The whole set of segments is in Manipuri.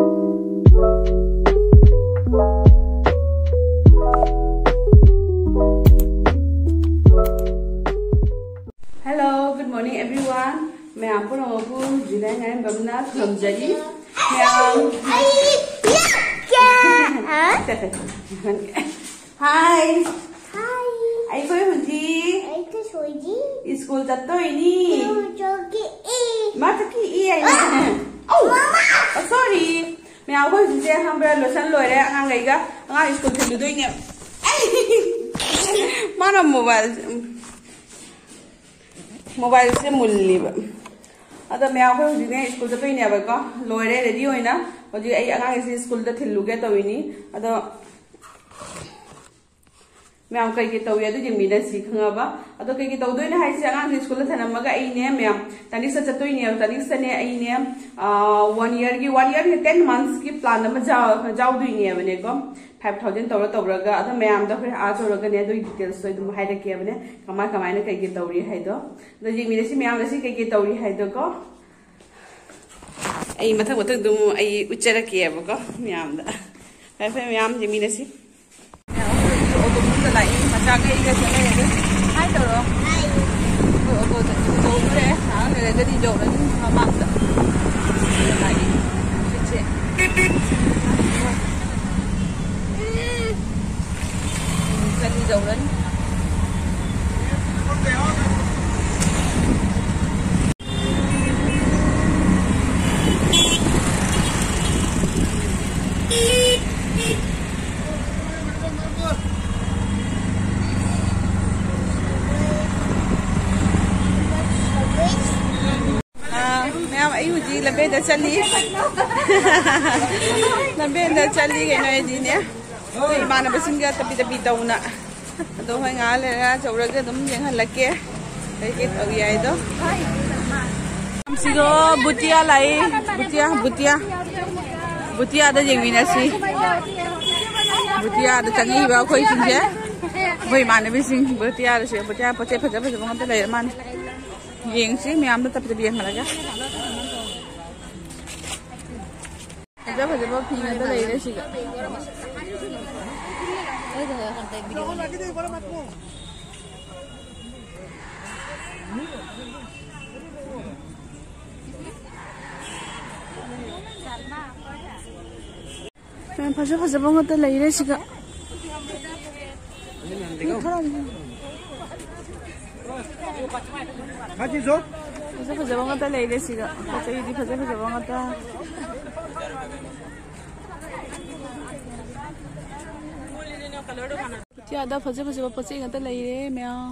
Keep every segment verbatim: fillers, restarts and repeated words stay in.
Hello, good morning everyone. ꯃꯌꯥꯝ ꯄꯨꯝꯅꯃꯛꯄꯨ ꯖꯤꯅꯥ ꯉꯥꯏꯔꯝꯕꯝꯅ ꯈꯨꯔꯨꯝꯖꯔꯤ꯫ ꯃꯌꯥꯝ꯫ ꯑꯩ ꯌꯥꯛꯀꯦ꯫ Hi꯫ Hi꯫ ꯑꯩꯈꯣꯏ ꯍꯧꯖꯤꯛ ꯑꯩ ꯊꯣꯏꯗꯤ ꯁ꯭ꯀꯨꯜ ꯆꯠꯇꯣꯏꯅꯤ꯫ ꯁ꯭ꯀꯨꯜ ꯆꯠꯀꯦ꯫ ꯃꯥ ꯆꯠꯈꯤ ꯏ ꯍꯥꯏꯅꯦ꯫ ꯑꯧ꯫ ꯃꯃꯥ! Oh, sorry꯫ ꯃꯌꯥꯝ ꯑꯩꯈꯣꯏ ꯍꯧꯖꯤꯛꯁꯦ ꯈꯪꯕ꯭ꯔꯥ, ꯂꯣꯏꯁꯟ ꯂꯣꯏꯔꯦ ꯑꯉꯥꯡꯈꯩꯒ꯫ ꯑꯉꯥꯡ ꯁ꯭ꯀꯨꯜ ꯊꯤꯜꯂꯨꯗꯣꯏꯅꯦ꯫ ꯃꯥꯅ ꯃꯣꯕꯥꯏꯜ ꯃꯣꯕꯥꯏꯜꯁꯦ ꯃꯨꯜꯂꯤꯕ꯫ ꯑꯗꯣ ꯃꯌꯥꯝ ꯑꯩꯈꯣꯏ ꯍꯧꯖꯤꯛꯅꯦ ꯁ꯭ꯀꯨꯜ ꯆꯠꯇꯣꯏꯅꯦꯕꯀꯣ꯫ ꯂꯣꯏꯔꯦ ꯔꯦꯗꯤ ꯑꯣꯏꯅ꯫ ꯍꯧꯖꯤꯛ ꯑꯩ ꯑꯉꯥꯡꯁꯦ ꯁ꯭ꯀꯨꯜꯗ ꯊꯤꯜꯂꯨꯒꯦ ꯇꯧꯔꯤꯅꯤ꯫ ꯑꯗꯣ ꯃꯌꯥꯝ ꯀꯩꯀꯩ ꯇꯧꯏ ꯑꯗꯨ ꯌꯦꯡꯃꯤꯟꯅꯁꯤ ꯈꯪꯉꯕ꯫ ꯑꯗꯣ ꯀꯩꯀꯩ ꯇꯧꯗꯣꯏꯅꯣ ꯍꯥꯏꯁꯦ, ꯑꯉꯥꯡꯁꯦ ꯁ꯭ꯀꯨꯜꯗ ꯊꯅꯝꯃꯒ ꯑꯩꯅꯦ ꯃꯌꯥꯝ ꯇꯅꯤꯛꯁꯇ ꯆꯠꯇꯣꯏꯅꯦꯕ꯫ ꯇꯅꯤꯛꯁꯇꯅꯦ ꯑꯩꯅꯦ ꯋꯥꯟ ꯏꯌꯔꯒꯤ ꯋꯥꯟ ꯏꯌꯔꯒꯤ ꯇꯦꯟ ꯃꯟꯁꯀꯤ ꯄ꯭ꯂꯥꯟ ꯑꯃ ꯌꯥꯎꯗꯣꯏꯅꯦꯕꯅꯦꯀꯣ꯫ ꯐꯥꯏꯚ ꯊꯥꯎꯖꯟ ꯇꯧꯔ ꯇꯧꯔꯒ ꯑꯗꯣ ꯃꯌꯥꯝꯗ ꯍꯣꯔꯦꯟ ꯑꯥ ꯆꯧꯔꯒꯅꯦ ꯑꯗꯨꯒꯤ ꯗꯤꯇꯦꯜꯁꯇꯣ ꯑꯩ ꯑꯗꯨꯝ ꯍꯥꯏꯔꯛꯀꯦꯕꯅꯦ, ꯀꯃꯥꯏ ꯀꯃꯥꯏꯅ ꯀꯩꯀꯩ ꯇꯧꯔꯤ ꯍꯥꯏꯗꯣ꯫ ꯑꯗꯣ ꯌꯦꯡꯃꯤꯟꯅꯁꯤ ꯃꯌꯥꯝ ꯉꯁꯤ ꯀꯩꯀꯩ ꯇꯧꯔꯤ ꯍꯥꯏꯗꯣꯀꯣ꯫ ꯑꯩ ꯃꯊꯪ ꯃꯊꯪ ꯑꯗꯨꯝ ꯑꯩ ꯎꯠꯆꯔꯛꯀꯦꯕꯀꯣ ꯃꯌꯥꯝꯗ꯫ ꯐꯔꯦ ꯐꯔꯦ ꯃꯌꯥꯝ ꯌꯦꯡꯃꯤꯟꯅꯁꯤ꯫ ꯑꯣꯇꯣ ꯃꯅꯨꯡꯗ ꯂꯥꯛꯏ ꯃꯆꯥꯈꯩꯒ ꯆꯠꯂꯦ꯫ ꯍꯥꯏ ꯇꯧꯔꯣ꯫ ꯑꯩꯈꯣꯏ ꯑꯣꯇꯣꯗ ꯌꯧꯗꯣꯔꯦ꯫ ꯉꯥꯏꯍꯥꯛ ꯂꯩꯔꯒꯗꯤ ꯌꯧꯔꯅꯤ ꯃꯃꯥꯡꯗ꯫ ꯂꯥꯛꯏ꯫ ꯁꯤꯠꯁꯦ꯫ ꯆꯠꯂꯤ ꯌꯧꯔꯅꯤ꯫ ꯑꯥ, ꯃꯌꯥꯝ ꯑꯩ ꯍꯧꯖꯤꯛ ꯂꯝꯕꯦꯟꯗ ꯆꯠꯂꯤ꯫ ꯂꯝꯕꯦꯟꯗ ꯆꯠꯂꯤ ꯀꯩꯅꯣ ꯑꯩꯗꯤꯅꯦ꯫ ꯑꯩꯈꯣꯏ ꯏꯃꯥꯟꯅꯕꯁꯤꯡꯒ ꯇꯞꯄꯤ ꯇꯞꯄꯤ ꯇꯧꯅ꯫ ꯑꯗꯣ ꯍꯣꯏ ꯉꯥꯏꯍꯥꯛ ꯂꯩꯔꯒ ꯆꯧꯔꯒ ꯑꯗꯨꯝ ꯌꯦꯡꯍꯜꯂꯛꯀꯦ꯫ ꯀꯩꯀꯩ ꯇꯧꯏ ꯍꯥꯏꯗꯣ꯫ ꯁꯤꯗꯣ ꯕꯨꯇꯤꯌꯥ ꯂꯥꯛꯏ꯫ ꯕꯨꯇꯤꯌꯥ, ꯕꯨꯇꯤꯌꯥ꯫ ꯕꯨꯇꯤꯌꯥꯗ ꯌꯦꯡꯃꯤꯟꯅꯁꯤ꯫ ꯕꯨꯇꯤꯌꯥꯗ ꯆꯪꯉꯛꯏꯕ ꯑꯩꯈꯣꯏꯁꯤꯡꯁꯦ꯫ ꯑꯩꯈꯣꯏ ꯏꯃꯥꯟꯅꯕꯤꯁꯤꯡ ꯕꯨꯇꯤꯌꯥꯗꯁꯨ꯫ ꯕꯨꯇꯤꯌꯥ ꯄꯣꯠ ꯆꯩ ꯐꯖ ꯐꯖꯕ ꯉꯥꯛꯇ ꯂꯩꯔ ꯃꯥꯅꯤ꯫ ꯌꯦꯡꯁꯤ ꯃꯌꯥꯝꯗ ꯇꯞ ꯇꯞ ꯌꯦꯡꯍꯜꯂꯒ꯫ ꯐꯖ ꯐꯖꯕ ꯐꯤ ꯉꯥꯛꯇ ꯂꯩꯔꯦ ꯁꯤꯗ꯫ ꯃꯌꯥꯝ ꯐꯖ ꯐꯖꯕ ꯉꯥꯛꯇ ꯂꯩꯔꯦ ꯁꯤꯒ꯫ ꯐꯖ ꯐꯖꯕ ꯉꯥꯛꯇ ꯂꯩꯔꯦ ꯁꯤꯒ꯫ ꯄꯣꯠ ꯆꯩꯗꯤ ꯐꯖ ꯐꯖꯕ ꯉꯥꯛꯇ꯫ ꯏꯇꯤꯌꯥꯗ ꯐꯖ ꯐꯖꯕ ꯄꯣꯠ ꯆꯩ ꯉꯥꯛꯇ ꯂꯩꯔꯦ ꯃꯌꯥꯝ꯫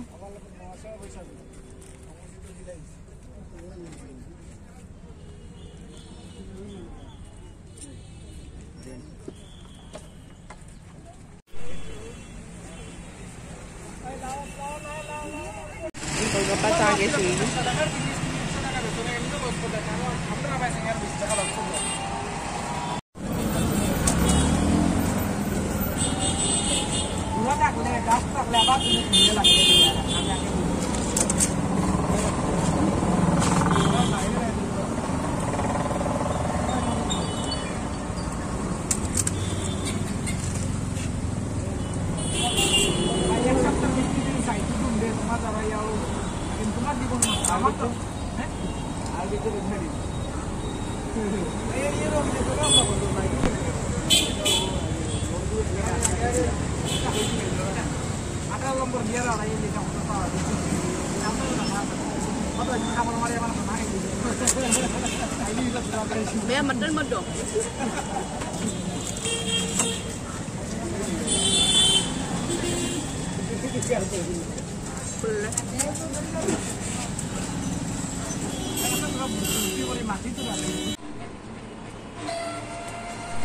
भैया, मटन मत दो।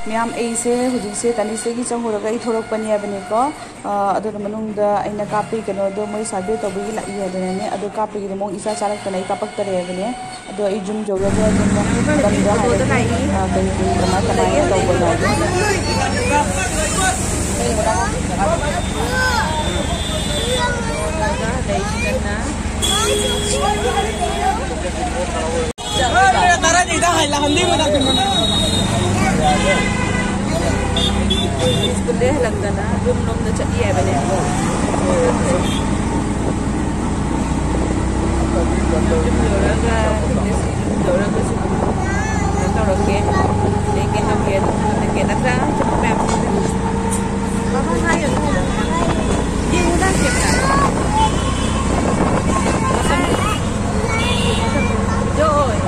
ꯃꯌꯥꯝ, ꯑꯩꯁꯦ ꯍꯧꯖꯤꯛꯁꯦ ꯇꯥꯅꯤꯁꯇꯒꯤ ꯆꯪꯉꯨꯔꯒ ꯑꯩ ꯊꯣꯛꯂꯛꯄꯅꯦ ꯍꯥꯏꯕꯅꯤꯀꯣ꯫ ꯑ, ꯑꯗꯨꯅ ꯃꯅꯨꯡꯗ ꯑꯩꯅ ꯀꯥꯞꯄꯤ ꯀꯩꯅꯣꯗꯣ ꯃꯣꯏ ꯁꯔꯚꯦ ꯇꯧꯕꯒꯤ ꯂꯥꯛꯏ ꯍꯥꯏꯗꯅꯅꯦ, ꯑꯗꯣ ꯀꯥꯞꯄꯒꯤꯗꯤ ꯃꯑꯣꯡ ꯏꯆꯥ ꯆꯥꯔꯛꯇꯅ ꯑꯩ ꯀꯥꯞꯄꯛꯇꯔꯦ ꯍꯥꯏꯕꯅꯦ꯫ ꯑꯗꯣ ꯑꯩ ꯖꯨꯝ ꯌꯧꯔꯒ ꯑꯗꯨꯝ ꯃꯔꯝꯗꯣ ꯍꯥꯏꯔꯒꯦ, ꯑ, ꯀꯔꯤ ꯀꯔꯤ ꯀꯃꯥꯏ ꯀꯃꯥꯏꯅ ꯇꯧꯕꯅꯣ꯫ ꯁ꯭ꯀꯨꯜꯗꯩ ꯍꯜꯂꯛꯇꯅ ꯔꯨꯝ ꯂꯣꯝꯗ ꯆꯠꯂꯤ ꯍꯥꯏꯕꯅꯦ꯫ ꯌꯨꯝ ꯌꯧꯔꯒ, ꯌꯨꯝ ꯌꯧꯔꯒꯁꯨ ꯀꯩꯅꯣ ꯇꯧꯔꯛꯀꯦ꯫ ꯑꯗꯩ ꯀꯩꯅꯣ ꯇꯧꯒꯦ, ꯑꯗꯨꯝ ꯍꯜꯂꯛꯀꯦ꯫ ꯅꯠꯇ꯭ꯔꯥ? ꯃꯌꯥꯝꯁꯤꯡꯁꯦ꯫ ꯃꯃꯥ ꯍꯥꯏꯌꯣ꯫ ꯌꯦꯡꯉꯨꯗ ꯀꯦꯃꯦꯔꯥ꯫ ꯖꯣꯏ꯫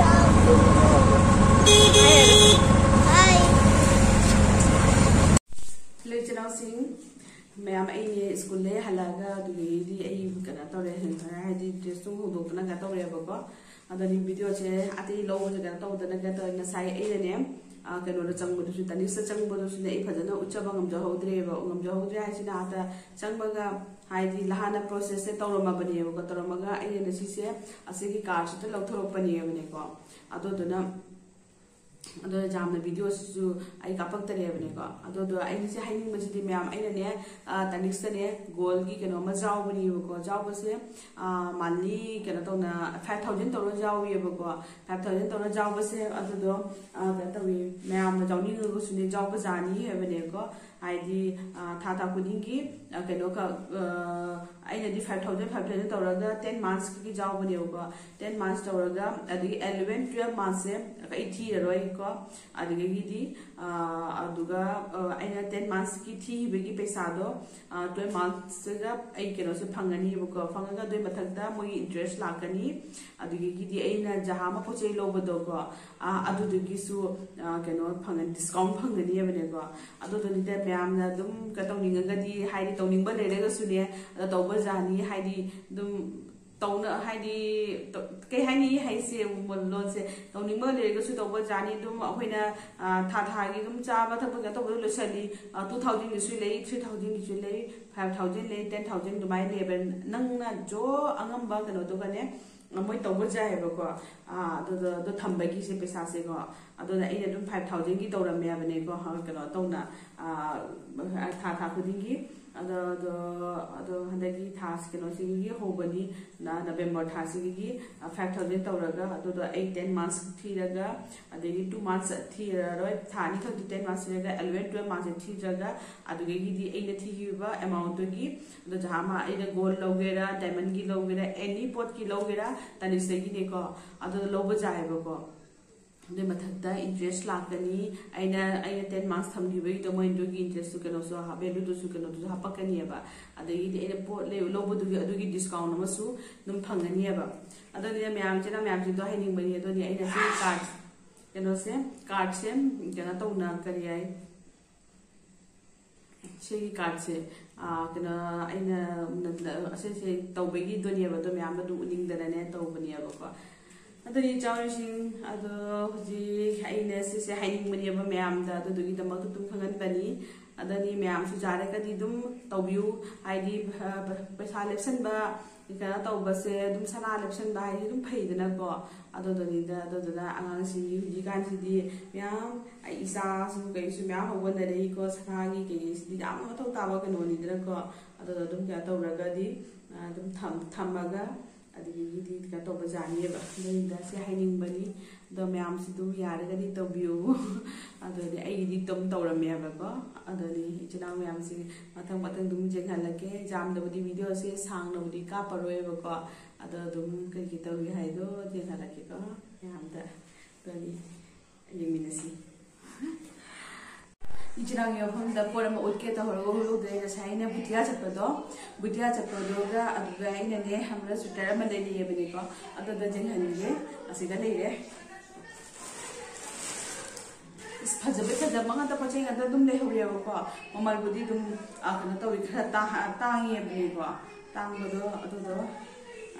ꯍꯜꯂꯣ ꯏꯆꯤꯟ ꯏꯅꯥꯎꯁꯤꯡ, ꯃꯌꯥꯝ ꯑꯩꯅꯦ ꯁ꯭ꯀꯨꯜꯗꯩ ꯍꯜꯂꯛꯑꯒ ꯑꯗꯨꯗꯒꯤꯗꯤ ꯑꯩ ꯀꯩꯅꯣ ꯇꯧꯔꯦ, ꯍꯥꯏꯗꯤ ꯗ꯭ꯔꯦꯁꯇꯨ ꯍꯣꯡꯗꯣꯛꯇꯅ ꯀꯩꯅꯣ ꯇꯧꯔꯦꯕꯀꯣ꯫ ꯑꯗꯣ ꯑꯩ ꯚꯤꯗꯤꯑꯣꯁꯦ ꯑꯇꯩ ꯂꯧꯕꯁꯦ ꯀꯩꯅꯣ ꯇꯧꯗꯅ ꯀꯩꯅꯣ ꯇꯧꯔꯦ꯫ ꯉꯁꯥꯏ ꯑꯩꯅꯅꯦ, ꯑ, ꯀꯩꯅꯣꯗ ꯆꯪꯕꯗꯨꯁꯨ, ꯇꯅꯤꯛꯁꯇ ꯆꯪꯕꯗꯨꯁꯨꯅꯦ ꯑꯩ ꯐꯖꯅ ꯎꯠꯆꯕ ꯉꯝꯖꯍꯧꯗ꯭ꯔꯦꯕ꯫ ꯉꯝꯖꯍꯧꯗ꯭ꯔꯦ ꯍꯥꯏꯁꯤꯅ ꯑꯥꯗ ꯆꯪꯕꯒ ꯍꯥꯏꯗꯤ ꯍꯥꯟꯅ ꯄ꯭ꯔꯣꯁꯦꯁꯁꯦ ꯇꯧꯔꯝꯃꯕꯅꯦꯕꯀꯣ꯫ ꯇꯧꯔꯝꯃꯒ ꯑꯩꯅ ꯁꯤꯁꯦ ꯑꯁꯤꯒꯤ ꯀꯥꯔꯠꯁꯤꯗ ꯂꯧꯊꯣꯔꯛꯄꯅꯦꯕꯅꯦꯀꯣ꯫ ꯑꯗꯨꯗꯨꯅ ꯑꯗꯣ ꯌꯥꯝꯅ ꯚꯤꯗꯤꯑꯣꯁꯤꯁꯨ ꯑꯩ ꯀꯥꯞꯄꯛꯇꯔꯦꯕꯅꯦꯀꯣ꯫ ꯑꯗꯨꯗꯣ ꯑꯩꯅ ꯁꯤ ꯍꯥꯏꯅꯤꯡꯕꯁꯤꯗꯤ ꯃꯌꯥꯝ, ꯑꯩꯅꯅꯦ, ꯑ, ꯇꯅꯤꯛꯁꯇꯅꯦ ꯒꯣꯜꯒꯤ ꯀꯩꯅꯣꯝꯃ ꯌꯥꯎꯕꯅꯦꯕꯀꯣ꯫ ꯌꯥꯎꯕꯁꯦ, ꯑ, monthly ꯀꯩꯅꯣ ꯇꯧꯅ five thousand ꯇꯧꯔ ꯌꯥꯎꯋꯦꯕꯀꯣ꯫ Five thousand ꯇꯧꯔ ꯌꯥꯎꯕꯁꯦ ꯑꯗꯨꯗꯣ, ꯑ, ꯀꯩꯅꯣ ꯇꯧꯋꯤ, ꯃꯌꯥꯝꯅ ꯌꯥꯎꯅꯤꯡꯉꯒꯁꯨꯅꯦ ꯌꯥꯎꯕ ꯌꯥꯅꯤ ꯍꯥꯏꯕꯅꯦꯀꯣ꯫ ꯍꯥꯏꯗꯤ, ꯑ, ꯊꯥ ꯊꯥ ꯈꯨꯗꯤꯡꯒꯤ, ꯑ, ꯀꯩꯅꯣꯈꯛ, ꯑ, ꯑꯩꯅꯗꯤ five thousand, five thousand ꯇꯧꯔꯒ ten monthsꯀꯤ ꯌꯥꯎꯕꯅꯦꯕꯀꯣ꯫ Ten months ꯇꯧꯔꯒ, ꯑꯗꯒꯤ eleven, twelve monthsꯁꯦ ꯑꯩ ꯊꯤꯔꯔꯣꯏꯀꯣ꯫ ꯑꯗꯨꯗꯒꯤꯗꯤ, ꯑ, ꯑꯗꯨꯒ, ꯑ, ꯑꯩꯅ ten monthsꯀꯤ ꯊꯤꯈꯤꯕꯒꯤ ꯄꯩꯁꯥꯗꯣ, ꯑ, twelve monthsꯇꯒ ꯑꯩ ꯀꯩꯅꯣꯁꯦ ꯐꯪꯉꯅꯤꯕꯀꯣ꯫ ꯐꯪꯉꯒ ꯑꯗꯨꯒꯤ ꯃꯊꯛꯇ ꯃꯣꯏꯒꯤ interest ꯂꯥꯛꯀꯅꯤ꯫ ꯑꯗꯨꯗꯒꯤꯗꯤ ꯑꯩꯅ ꯖꯍꯥ ꯑꯃ ꯄꯣꯠ ꯆꯩ ꯂꯧꯕꯗꯣꯀꯣ, ꯑ, ꯑꯗꯨꯗꯨꯒꯤꯁꯨ, ꯑ, ꯀꯩꯅꯣ ꯐꯪꯒꯅꯤ, discount ꯐꯪꯒꯅꯤꯕꯅꯦꯀꯣ꯫ ꯑꯗꯨꯗꯨꯅꯤꯗ ꯃꯌꯥꯝꯅ ꯑꯗꯨꯝ ꯀꯩꯅꯣ ꯇꯧꯅꯤꯡꯉꯒꯗꯤ, ꯍꯥꯏꯗꯤ ꯇꯧꯅꯤꯡꯕ ꯂꯩꯔꯒꯁꯨꯅꯦ, ꯑꯗ ꯇꯧꯕ ꯌꯥꯅꯤ꯫ ꯍꯥꯏꯗꯤ ꯑꯗꯨꯝ ꯇꯧꯅ-, ꯍꯥꯏꯗꯤ ꯇ-, ꯀꯩ ꯍꯥꯏꯅꯤ ꯍꯥꯏꯁꯦ, ꯂꯣꯟꯁꯦ ꯇꯧꯅꯤꯡꯕ ꯂꯩꯔꯒꯁꯨ ꯇꯧꯕ ꯌꯥꯅꯤ꯫ ꯑꯗꯨꯝ ꯑꯩꯈꯣꯏꯅ, ꯑ, ꯊꯥ ꯊꯥꯒꯤ ꯑꯗꯨꯝ ꯆꯥꯕ ꯊꯛꯄ ꯀꯩꯅꯣ ꯇꯧꯕꯗꯣ ꯂꯣꯏꯁꯜꯂꯤ꯫ ꯑ, two thousandꯒꯤꯁꯨ ꯂꯩ, three thousandꯒꯤꯁꯨ ꯂꯩ, five thousand ꯂꯩ, ten thousand ꯑꯗꯨꯃꯥꯏꯅ ꯂꯩꯌꯦꯕ꯫ ꯅꯪꯅ ꯖꯣ ꯑꯉꯝꯕ ꯀꯩꯅꯣꯗꯨꯒꯅꯦ, ꯃꯣꯏ ꯇꯧꯕ ꯌꯥꯏꯑꯕꯀꯣ꯫ ꯑ, ꯑꯗꯨꯗꯣ, ꯑꯗꯨ ꯊꯝꯕꯒꯤꯁꯦ ꯄꯩꯁꯥꯁꯦꯀꯣ꯫ ꯑꯗꯨꯅ ꯑꯩꯅ ꯑꯗꯨꯝ ꯐꯥꯏꯚ ꯊꯥꯎꯖꯟꯒꯤ ꯇꯧꯔꯝꯃꯦ ꯍꯥꯏꯕꯅꯦꯀꯣ, ꯀꯩꯅꯣ ꯇꯧꯅ, ꯊꯥ ꯊꯥ ꯈꯨꯗꯤꯡꯒꯤ꯫ ꯑꯗꯣ ꯑꯗꯣ ꯑꯗꯣ ꯍꯟꯗꯛꯀꯤ ꯊꯥ ꯀꯩꯅꯣꯁꯤꯒꯤ ꯍꯧꯕꯅꯤ, ꯅꯕꯦꯝꯕꯔ ꯊꯥꯁꯤꯒꯤ ꯐꯥꯏꯚ ꯊꯥꯎꯖꯟ ꯇꯧꯔꯒ, ꯑꯗꯨꯗꯣ ꯑꯩ ꯇꯦꯟ ꯃꯥꯟꯁ ꯊꯤꯔꯒ, ꯑꯗꯒꯤ ꯇꯨ ꯃꯥꯟꯁ ꯊꯤꯔꯔꯣꯏ, ꯊꯥ ꯑꯅꯤꯈꯛꯇꯤ ꯇꯦꯟ ꯃꯥꯟꯁ ꯊꯤꯔꯒ ꯑꯦꯂꯚꯦꯟ ꯇꯨꯋꯦꯜꯞ ꯃꯥꯟꯁꯁꯦ ꯊꯤꯗ꯭ꯔꯒ, ꯑꯗꯨꯗꯒꯤꯗꯤ ꯑꯩꯅ ꯊꯤꯈꯤꯕ ꯑꯦꯃꯥꯎꯟꯠꯇꯨꯒꯤ, ꯑꯗꯣ ꯖꯍꯥ ꯃꯥ ꯑꯩꯅ ꯒꯣꯜ ꯂꯧꯒꯦꯔꯥ, ꯗꯥꯏꯃꯟꯒꯤ ꯂꯧꯒꯦꯔꯥ, ꯑꯦꯅꯤ ꯄꯣꯠꯀꯤ ꯂꯧꯒꯦꯔꯥ, ꯇꯅꯤꯁꯇꯒꯤꯅꯦꯀꯣ, ꯑꯗꯨꯗ ꯂꯧꯕ ꯌꯥꯏꯑꯕꯀꯣ꯫ ꯑꯗꯨꯏ ꯃꯊꯛꯇ ꯏꯟꯇꯔꯦꯁ ꯂꯥꯛꯀꯅꯤ꯫ ꯑꯩꯅ ꯑꯩꯅ ꯇꯦꯟ ꯃꯥꯟꯁ ꯊꯝꯈꯤꯕꯒꯤꯗꯣ ꯃꯣꯏ ꯑꯗꯨꯒꯤ ꯏꯟꯇꯔꯦꯁꯇꯨ ꯀꯩꯅꯣꯁꯨ, ꯚꯦꯂꯨꯗꯨꯁꯨ ꯀꯩꯅꯣꯗꯨꯁꯨ ꯍꯥꯞꯄꯛꯀꯅꯤꯕ꯫ ꯑꯗꯒꯤꯗꯤ ꯑꯩꯅ ꯄꯣꯠ ꯂꯩ ꯂꯧꯕꯗꯨꯒꯤ ꯑꯗꯨꯒꯤ ꯗꯤꯁꯀꯥꯎꯟ ꯑꯃꯁꯨ ꯑꯗꯨꯝ ꯐꯪꯒꯅꯤꯕ꯫ ꯑꯗꯨꯅꯤꯅ ꯃꯌꯥꯝꯁꯤꯅ ꯃꯌꯥꯝꯁꯤꯡꯗꯣ ꯍꯥꯏꯅꯤꯡꯕꯅꯤ꯫ ꯑꯗꯨꯅꯤ ꯑꯩꯅ ꯁꯤ ꯀꯥꯔꯠ ꯀꯩꯅꯣꯁꯦ, ꯀꯥꯔꯠꯁꯦ ꯀꯩꯅꯣ ꯇꯧꯅ ꯀꯔꯤ ꯍꯥꯏ, ꯁꯤꯒꯤ ꯀꯥꯔꯠꯁꯦ, ꯑꯥ, ꯀꯩꯅꯣ, ꯑꯩꯅ ꯑꯁꯤꯁꯦ ꯇꯧꯕꯒꯤꯗꯨꯅꯦꯕ, ꯑꯗꯣ ꯃꯌꯥꯝꯗ ꯑꯗꯨꯝ ꯎꯠꯅꯤꯡꯗꯅꯅꯦ ꯇꯧꯕꯅꯦꯕꯀꯣ꯫ ꯑꯗꯨꯅꯤ ꯏꯆꯥꯅꯨꯄꯤꯁꯤꯡ, ꯑꯗꯣ ꯍꯧꯖꯤꯛ ꯑꯩꯅ ꯁꯤꯁꯦ ꯍꯥꯏꯅꯤꯡꯕꯅꯦꯕ ꯃꯌꯥꯝꯗ, ꯑꯗꯨꯗꯨꯒꯤꯗꯃꯛꯇ ꯑꯗꯨꯝ ꯈꯪꯍꯟꯕꯅꯤ꯫ ꯑꯗꯨꯅꯤ ꯃꯌꯥꯝꯁꯨ ꯌꯥꯔꯒꯗꯤ ꯑꯗꯨꯝ ꯇꯧꯕꯤꯌꯨ, ꯍꯥꯏꯗꯤ, ꯑ, ꯄꯩꯁꯥ ꯂꯦꯞꯁꯟꯕ ꯀꯩꯅꯣ ꯇꯧꯕꯁꯦ, ꯑꯗꯨꯝ ꯁꯅꯥ ꯂꯦꯞꯁꯟꯕ ꯍꯥꯏꯗꯤ ꯑꯗꯨꯝ ꯐꯩꯗꯅꯀꯣ꯫ ꯑꯗꯨꯗꯨꯅꯤꯗ, ꯑꯗꯨꯗꯨꯅ ꯑꯉꯥꯡꯁꯤꯡꯒꯤ ꯍꯧꯖꯤꯛꯀꯥꯟꯁꯤꯗꯤ ꯃꯌꯥꯝ, ꯑꯩ ꯏꯆꯥꯁꯨ ꯀꯩꯁꯨ ꯃꯌꯥꯝ ꯍꯧꯒꯠꯅꯔꯛꯏꯀꯣ, ꯁꯅꯥꯒꯤ ꯀꯩꯀꯩꯁꯤꯗꯤ ꯌꯥꯝ ꯃꯊꯧ ꯇꯥꯕ ꯀꯩꯅꯣꯅꯤꯗꯅꯀꯣ꯫ ꯑꯗꯨꯗꯣ ꯑꯗꯨꯝ ꯀꯩꯅꯣ ꯇꯧꯔꯒꯗꯤ, ꯑ, ꯑꯗꯨꯝ ꯊꯝ-, ꯊꯝꯃꯒ ꯑꯗꯒꯤꯗꯤ ꯀꯩꯅꯣ ꯇꯧꯕ ꯌꯥꯅꯤꯕ꯫ ꯑꯗꯨꯅꯤꯗ ꯁꯤ ꯍꯥꯏꯅꯤꯡꯕꯅꯤ꯫ ꯑꯗꯣ ꯃꯌꯥꯝꯁꯨ ꯑꯗꯨꯝ ꯌꯥꯔꯒꯗꯤ ꯇꯧꯕꯤꯌꯨ꯫ ꯑꯗꯨꯗꯤ ꯑꯩꯒꯤꯗꯤ ꯑꯗꯨꯝ ꯇꯧꯔꯝꯃꯦꯕꯀꯣ꯫ ꯑꯗꯨꯅꯤ ꯏꯆꯤꯟ ꯏꯅꯥꯎ ꯃꯌꯥꯝꯁꯤ ꯃꯊꯪ ꯃꯊꯪ ꯑꯗꯨꯝ ꯌꯦꯡꯍꯜꯂꯛꯀꯦ꯫ ꯌꯥꯝꯅꯕꯨꯗꯤ ꯚꯤꯗꯤꯑꯣꯁꯦ ꯁꯥꯡꯅꯕꯨꯗꯤ ꯀꯥꯞꯄꯔꯣꯏꯕꯀꯣ꯫ ꯑꯗꯣ ꯑꯗꯨꯝ ꯀꯔꯤ ꯀꯔꯤ ꯇꯧꯔꯤ ꯍꯥꯏꯗꯣ ꯌꯦꯡꯍꯜꯂꯛꯀꯦꯀꯣ ꯃꯌꯥꯝꯗ꯫ ꯑꯗꯨꯗꯤ ꯌꯦꯡꯃꯤꯟꯅꯁꯤ꯫ ꯏꯆꯤꯟ ꯏꯅꯥꯎꯒꯤ ꯃꯐꯝꯗ ꯄꯣꯠ ꯑꯃ ꯎꯠꯀꯦ ꯇꯧꯍꯧꯔꯒ ꯎꯠꯍꯧꯗ꯭ꯔꯦ꯫ ꯉꯁꯥꯏ ꯑꯩꯅ ꯕꯨꯇꯤꯌꯥ ꯆꯠꯄꯗꯣ, ꯕꯨꯇꯤꯌꯥ ꯆꯠꯄꯗꯨꯒ ꯑꯗꯨꯗ ꯑꯩꯅꯅꯦ ꯈꯪꯕ꯭ꯔꯥ, ꯁ꯭ꯋꯦꯇꯔ ꯑꯃ ꯂꯩꯔꯤꯑꯕꯅꯤꯀꯣ꯫ ꯑꯗꯨꯗ ꯌꯦꯡꯍꯟꯒꯦ꯫ ꯑꯁꯤꯗ ꯂꯩꯔꯦ꯫ ꯑꯁ, ꯐꯖꯕꯩ ꯐꯖꯕ ꯉꯥꯛꯇ, ꯄꯣꯠ ꯆꯩ ꯉꯥꯛꯇ ꯑꯗꯨꯝ ꯂꯩꯍꯧꯔꯦꯕꯀꯣ꯫ ꯃꯃꯜꯕꯨꯗꯤ ꯑꯗꯨꯝ, ꯑ, ꯀꯩꯅꯣ ꯇꯧꯋꯤ, ꯈꯔ ꯇꯥ-, ꯇꯥꯡꯉꯦꯕꯅꯤꯀꯣ꯫ ꯇꯥꯡꯕꯗꯣ ꯑꯗꯨꯗꯣ,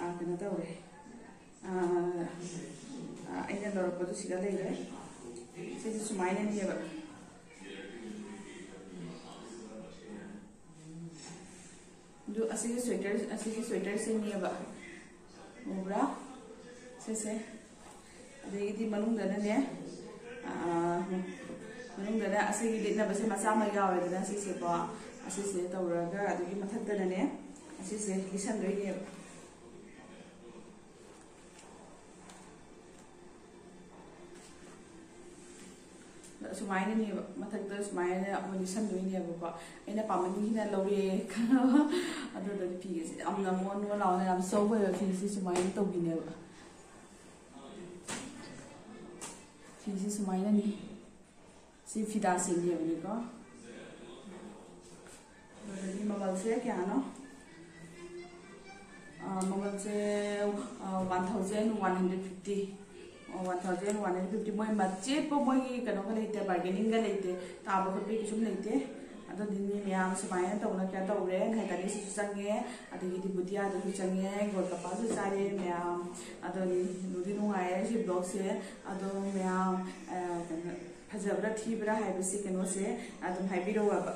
ꯑ, ꯀꯩꯅꯣ ꯇꯧꯔꯦ꯫ ꯑ, ꯑ, ꯑꯩꯅ ꯂꯧꯔꯛꯄꯗꯨ ꯁꯤꯗ ꯂꯩꯔꯦ꯫ ꯁꯤꯁꯨ ꯁꯨꯃꯥꯏꯅꯅꯦꯕ꯫ ꯑꯗꯨ ꯑꯁꯤꯒꯤ ꯁ꯭ꯋꯦꯇꯔ, ꯑꯁꯤꯒꯤ ꯁ꯭ꯋꯦꯇꯔꯁꯤꯅꯦꯕ꯫ ꯎꯕ꯭ꯔꯥ? ꯁꯤꯁꯦ꯫ ꯑꯗꯒꯤꯗꯤ ꯃꯅꯨꯡꯗꯅꯅꯦ, ꯑꯥ, ꯃꯅꯨꯡꯗꯅ ꯑꯁꯤꯒꯤ ꯂꯤꯠꯅꯕꯁꯦ ꯃꯆꯥ ꯑꯃ ꯌꯥꯎꯔꯦꯗꯅ, ꯁꯤꯁꯦꯀꯣ, ꯑꯁꯤꯁꯦ ꯇꯧꯔꯒ ꯑꯗꯨꯒꯤ ꯃꯊꯛꯇꯅꯅꯦ ꯑꯁꯤꯁꯦ ꯂꯤꯠꯁꯟꯗꯣꯏꯅꯦꯕ꯫ ꯁꯨꯃꯥꯏꯅꯅꯦꯕ, ꯃꯊꯛꯇ ꯁꯨꯃꯥꯏꯅ ꯑꯩꯈꯣꯏ ꯂꯤꯠꯁꯟꯗꯣꯏꯅꯦꯕꯀꯣ꯫ ꯑꯩꯅ ꯄꯥꯝꯃꯟꯈꯤꯅ ꯂꯧꯔꯛꯑꯦ, ꯈꯪꯉꯕ? ꯑꯗꯨꯗꯗꯤ ꯐꯤꯒꯁꯦ ꯌꯥꯝꯅ ꯃꯣꯟ ꯃꯣꯟ ꯂꯥꯎꯅ ꯌꯥꯝ ꯆꯧꯕ ꯑꯣꯏꯕ ꯐꯤꯁꯦ ꯁꯨꯃꯥꯏꯅ ꯇꯧꯕꯤꯅꯦꯕ꯫ ꯐꯤꯁꯦ ꯁꯨꯃꯥꯏꯅꯅꯤ꯫ ꯁꯤ ꯐꯤꯗꯥ ꯁꯦꯝꯕꯤꯕꯅꯤꯀꯣ꯫ ꯑꯗꯨꯗꯒꯤ ꯃꯃꯜꯁꯦ ꯀꯌꯥꯅꯣ? ꯑꯥ, ꯃꯃꯜꯁꯦ, ꯑꯥ, one thousand one hundred fifty꯫ ꯑꯣ, one thousand one hundred fifty꯫ ꯃꯣꯏ ꯃꯆꯦꯠꯄ ꯃꯣꯏꯒꯤ ꯀꯩꯅꯣꯒ ꯂꯩꯇꯦ, ꯕꯥꯔꯒꯦꯅꯤꯡꯒ ꯂꯩꯇꯦ, ꯇꯥꯕ ꯈꯣꯠꯄꯒꯤ ꯀꯩꯁꯨꯝ ꯂꯩꯇꯦ꯫ ꯑꯗꯨꯗꯤ ꯃꯤ ꯃꯌꯥꯝ ꯁꯨꯃꯥꯏꯅ ꯇꯧꯅ ꯀꯌꯥ ꯇꯧꯔꯦ, ꯅꯥꯏꯇꯥꯅꯤꯁꯤꯁꯨ ꯆꯪꯉꯦ, ꯑꯗꯒꯤꯗꯤ ꯕꯨꯇꯤꯌꯥꯗꯨꯁꯨ ꯆꯪꯉꯦ, ꯒꯣꯜꯒꯄꯥꯁꯨ ꯆꯥꯔꯦ ꯃꯌꯥꯝ꯫ ꯑꯗꯨꯅꯤ, ꯅꯨꯡꯗꯤ ꯅꯨꯡꯉꯥꯏꯔꯦ ꯁꯤ ꯕ꯭ꯂꯣꯛꯁꯦ꯫ ꯑꯗꯣ ꯃꯌꯥꯝ, ꯑ, ꯀꯩꯅꯣ, ꯐꯖꯕ꯭ꯔꯥ ꯊꯤꯕ꯭ꯔꯥ ꯍꯥꯏꯕꯁꯤ ꯀꯩꯅꯣꯁꯦ ꯑꯗꯨꯝ ꯍꯥꯏꯕꯤꯔꯛꯑꯣꯕ꯫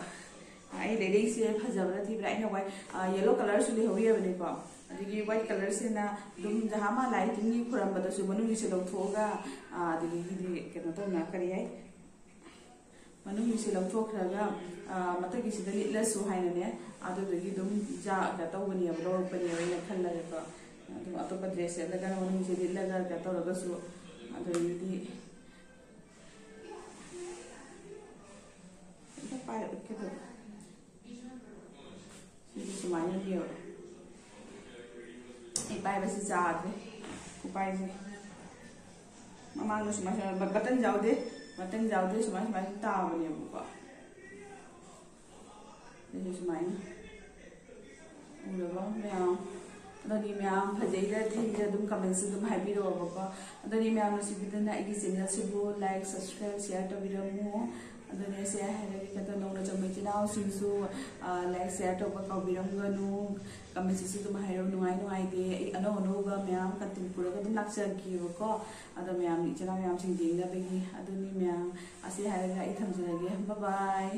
ꯑꯩ ꯂꯩꯔꯛꯏꯁꯦ ꯐꯖꯕ꯭ꯔꯥ ꯊꯤꯕ꯭ꯔꯥ? ꯑꯩꯅ ꯋꯥꯏꯠ, ꯑ, ꯌꯦꯜꯂꯣ ꯀꯂꯔꯁꯨ ꯂꯩꯍꯧꯔꯤꯕꯅꯤꯀꯣ꯫ ꯑꯗꯒꯤ ꯋꯥꯏꯠ ꯀꯂꯔꯁꯤꯅ ꯑꯗꯨꯝ ꯖꯍꯥꯃꯥ ꯂꯥꯏ ꯇꯤꯟꯒꯤ ꯈꯨꯔꯝꯕꯗꯁꯨ ꯃꯅꯨꯡꯒꯤꯁꯦ ꯂꯧꯊꯣꯛꯑꯒ, ꯑ, ꯑꯗꯒꯤꯗꯤ ꯀꯩꯅꯣ ꯇꯧꯅ, ꯀꯔꯤ ꯍꯥꯏ, ꯃꯅꯨꯡꯒꯤꯁꯦ ꯂꯧꯊꯣꯛꯈ꯭ꯔꯒ, ꯑ, ꯃꯊꯛꯀꯤꯁꯤꯗ ꯂꯤꯠꯂꯁꯨ ꯍꯥꯏꯅꯅꯦ, ꯑꯗꯨꯗꯨꯒꯤ ꯑꯗꯨꯝ ꯖꯥ-, ꯀꯩꯅꯣ ꯇꯧꯕꯅꯦꯕ, ꯂꯧꯔꯛꯄꯅꯦꯕ ꯑꯩꯅ ꯈꯜꯂꯒꯀꯣ꯫ ꯑꯗꯨꯝ ꯑꯇꯣꯞꯄ ꯗ꯭ꯔꯦꯁ ꯁꯦꯠꯂꯒꯅ ꯃꯅꯨꯡꯁꯦ ꯂꯤꯠꯂꯒ ꯀꯩꯅꯣ ꯇꯧꯔꯒꯁꯨ, ꯑꯗꯨꯗꯒꯤꯗꯤ ꯑꯝꯇ ꯄꯥꯏꯔꯛꯀꯦ ꯇꯧꯕ꯫ ꯁꯤꯁꯦ ꯁꯨꯃꯥꯏꯅꯅꯦꯕ꯫ ꯑꯩ ꯄꯥꯏꯕꯁꯤ ꯌꯥꯗ꯭ꯔꯦ꯫ ꯈꯨꯄꯥꯏꯁꯦ꯫ ꯃꯃꯥꯡꯗ ꯁꯨꯃꯥꯏ ꯁꯨꯃꯥꯏꯅ ꯕ-, ꯕꯇꯟ ꯌꯥꯎꯗꯦ꯫ ꯕꯇꯟ ꯌꯥꯎꯗꯦ꯫ ꯁꯨꯃꯥꯏ ꯁꯨꯃꯥꯏꯅ ꯇꯥꯕꯅꯦꯕꯀꯣ꯫ ꯁꯤꯁꯦ ꯁꯨꯃꯥꯏꯅ꯫ ꯎꯔꯕ ꯃꯌꯥꯝ? ꯑꯗꯨꯗꯤ ꯃꯌꯥꯝ ꯐꯖꯩꯗ ꯊꯤꯗ ꯑꯗꯨꯝ ꯀꯃꯦꯟꯁꯨ ꯑꯗꯨꯝ ꯍꯥꯏꯕꯤꯔꯛꯑꯣꯕꯀꯣ꯫ ꯑꯗꯨꯗꯤ ꯃꯌꯥꯝ ꯅꯨꯡꯁꯤꯕꯤꯗꯨꯅ ꯑꯩꯒꯤ ꯆꯦꯅꯦꯜꯁꯤꯕꯨ ꯂꯥꯏꯛ, ꯁꯕꯁꯀ꯭ꯔꯥꯏꯕ, ꯁꯤꯌꯥꯔ ꯇꯧꯕꯤꯔꯝꯃꯨ꯫ ꯑꯗꯨꯅꯦ ꯁꯦ ꯍꯥꯏꯔꯒꯦ, ꯀꯩꯅꯣ ꯅꯧꯅ ꯆꯪꯕ ꯏꯆꯤꯟ ꯏꯅꯥꯎꯁꯤꯡꯁꯨ, ꯑ, ꯂꯥꯏꯛ, ꯁꯤꯌꯥꯔ ꯇꯧꯕ ꯀꯥꯎꯕꯤꯔꯝꯒꯅꯨ꯫ ꯀꯃꯦꯟꯁꯤꯁꯨ ꯑꯗꯨꯝ ꯍꯥꯏꯔꯛꯑꯣ, ꯅꯨꯡꯉꯥꯏ ꯅꯨꯡꯉꯥꯏꯇꯦ꯫ ꯑꯩ ꯑꯅꯧ ꯑꯅꯧꯕ ꯃꯌꯥꯝ ꯀꯟꯇꯦꯟ ꯄꯨꯔꯒ ꯑꯗꯨꯝ ꯂꯥꯛꯆꯔꯛꯀꯦꯕꯀꯣ꯫ ꯑꯗꯣ ꯃꯌꯥꯝ, ꯏꯆꯤꯟ ꯏꯅꯥꯎ ꯃꯌꯥꯝꯁꯤꯡ ꯌꯦꯡꯅꯕꯒꯤ꯫ ꯑꯗꯨꯅꯤ ꯃꯌꯥꯝ, ꯑꯁꯤ ꯍꯥꯏꯔꯒ ꯑꯩ ꯊꯝꯖꯔꯒꯦ꯫ ꯕꯥꯏ ꯕꯥꯏ꯫